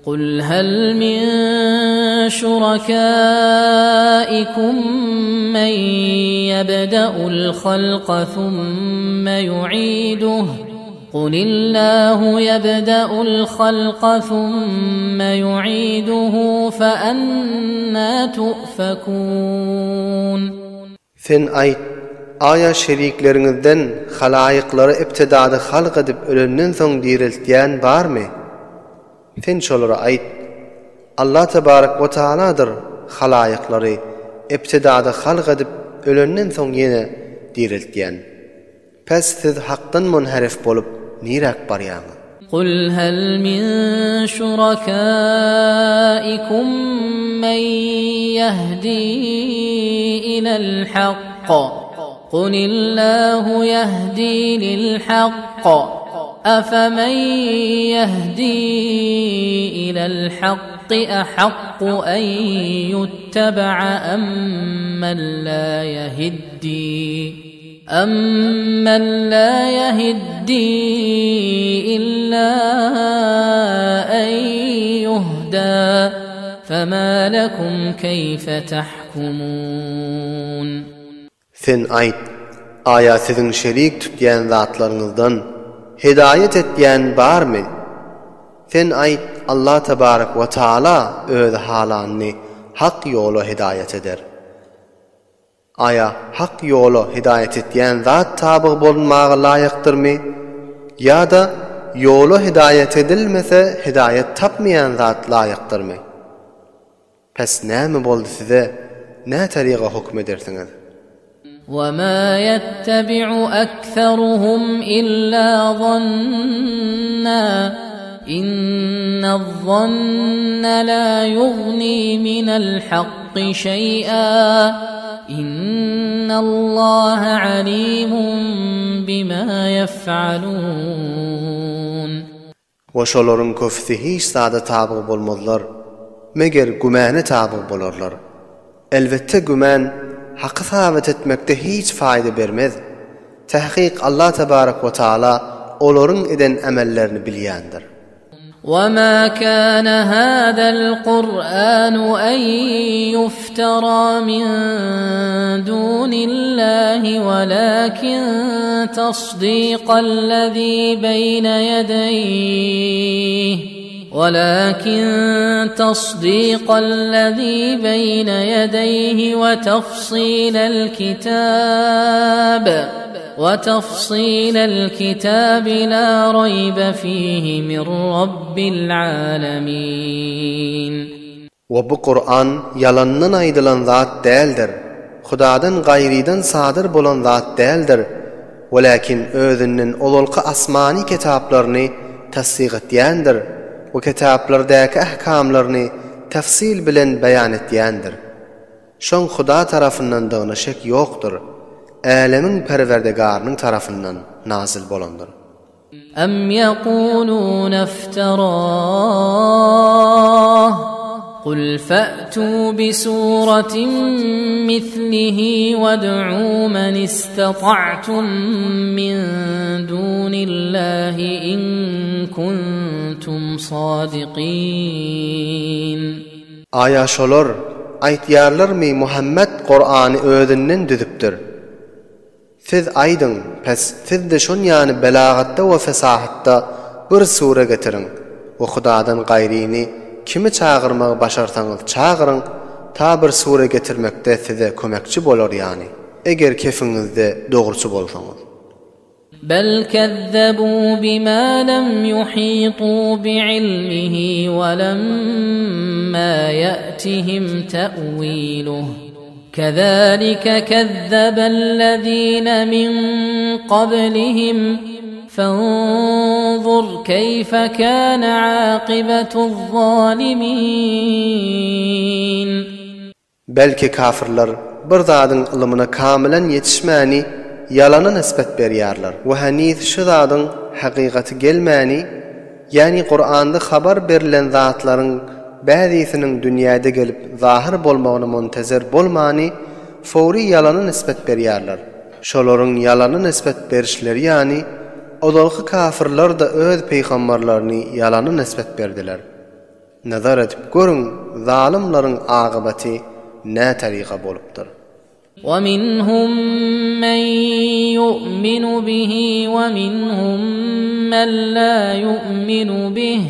Kul hel min şurakaikum men ýebde'ul halka summe yu'iduh. Kulillahu ýebde'ul halka summe yu'iduhu fe enna tu'fekun. Sen aýt, Aýa şerikleriňizden halaýyklary ibtidada halk edip ölenden soň direltýän barmy? Sen şolara aýt, Allah tebarek we taaladyr halaýyklary ibtidada halk edip ölenden soň ýene direltýän. Pes siz Hakdan munherif bolup niräk barýaňyz? Kul hel min şurakaikum men ýehdi ilel hakk. Kulillahu ýehdi lil hakk. Efemen ýehdi ilel hakki ehakku en ýutteba'a emmen la ýehdi. Emmen la ýehdi illa en ýuhda fema lekum keýfe tahkumun. Sen aýt, Aýa siziň şerik tutýan zatlaryňyzdan hedaýat etýän barmy? Sen aýt, Allah tebarek we taala özi halanyny hak ýola hedaýat eder. Aýa hak ýola hidaýat etýän zat tabyg bolunmaga laýykdyrmy? Ýa-da ýola hidaýat edilmese hidaýat tapmaýan zat laýykdyrmy? Pes näme boldy size, nä taryga höküm edersiňiz? وَمَا يَتَّبِعُ أَكْثَرُهُمْ إِلَّا ظَنًّا إِنَّ الظَّنَّ لَا يُغْنِي مِنَ الْحَقِّ شَيْئًا إِنَّ اللَّهَ عَلِيمٌ بِمَا يَفْعَلُونَ We şolaryň köpüsi hiç zada tabyg bolmazlar, meger gümäne tabyg bolarlar. Elbetde gümän haky sabyt etmekde hiç faýda bermez. Tahkyk Allah tebarek we taala olaryň eden amellerini bilýändir. وما كان هذا القرآن أن يفترى من دون الله ولكن تصديق الذي بين يديه ولكن تصديق الذي بين يديه وتفصيل الكتاب وتفصيل الكتاب لا ريب فيه من رب العالمين. We bu Kuran ýalandan aýdylan zat däldir, Hudadan gaýrydan sadyr bolan zat däldir, welakin özünden ozalky asmany kitaplaryny tassyk etýändir we kitaplardäki ähkamlaryny tafsyl bilen beýan etýändir. Şoň Huda tarapyndandygyna şek ýokdur, Älemiň Perwerdigarynyň tarapyndan nazyl bolandyr. Em ýekulune ifterah, Kul fe'tu bisuratin mislihi wed'u men istata'tum min dunillahi in kuntum sadikin. Aýa şolar aýtýarlarmy Muhammet Kurany özünden düzüpdir. Siz aýdyň, pes siz-de şon ýaly belagatda we fesahatda bir sure getiriň we Hudadan gaýryny kimi çagyrmagy başarsaňyz çagyryň, ta bir sure getirmekde size kömekçi bolar ýaly, eger kefiňizde dogruçy bolsaňyz. Bel kezzebû bimâ lem yuhîtû bi'ilmihi we lemmâ ye'tihim te'wîluh. Kezâlike kezzebellezîne min qablihim fenzur keýfe kâne âkibetu'z-zâlimîn. Belki kafyrlar bir zadyň ylymyna kamylan ýetişmäni ýalana nisbet berýärler we heniz şu zadyň hakykaty gelmäni, ýagny Kuranda habar berlen zatlaryň bäzisiniň dünýäde gelip zahyr bolmagyna muntezer bolmany fowry ýalana nisbet berýärler. Şolaryň ýalana nisbet berişleri ýaly, ozalky kafyrlar-da öz pygambarlaryny ýalana nisbet berdiler. Nazar edip görüň, zalymlaryň agybaty nätaryga bolupdyr. وَمِنْهُم مَّن يُؤْمِنُ بِهِ وَمِنْهُم مَّن لَّا يُؤْمِنُ بِهِ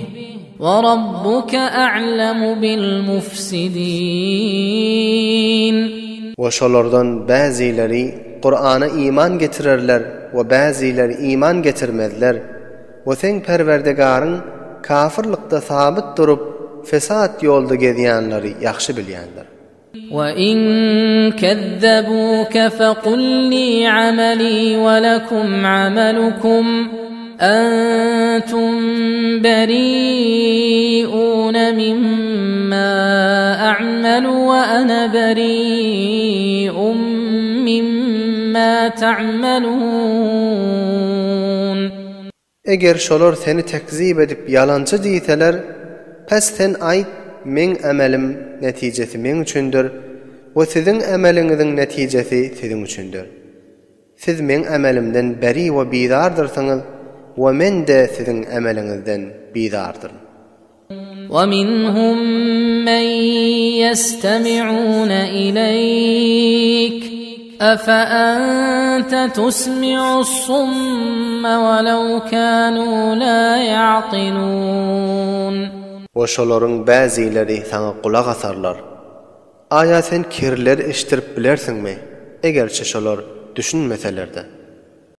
وَرَبُّكَ أَعْلَمُ بِالْمُفْسِدِينَ. We şolardan bäzileri Kurana iman getirerler we bäzileri iman getirmezler. We seň Perwerdigaryň kafyrlykda sabyt durup, fesat ýolda gezýänleri ýagşy bilýändir. وَإِن كَذَّبُوكَ فَقُل لِّي عَمَلِي وَلَكُمْ عَمَلُكُمْ أَنتُم بَرِيئُونَ مِمَّا أَعْمَلُ وَأَنَا بَرِيءٌ مِّمَّا تَعْمَلُونَ. Eger şolar seni tekzip edip ýalançy diýseler, pes sen aýt, meň ämelim netijesi meň üçindir we siziň ämeliňiziň netijesi siziň üçindir. Siz meň ämelimden beri we bizardyrsyňyz we men-de siziň ämeliňizden bizardyryn. وَمِنْهُم مَّن يَسْتَمِعُونَ إِلَيْكَ أَفَأَنتَ تُسْمِعُ الصُّمَّ وَلَوْ كَانُوا لَا يَعْقِلُونَ. We şolaryň bäzileri saňa gulak asarlar. Aýa sen kerleri eşitdirip bilersiňmi, egerçe şolar düşünmeseler-de?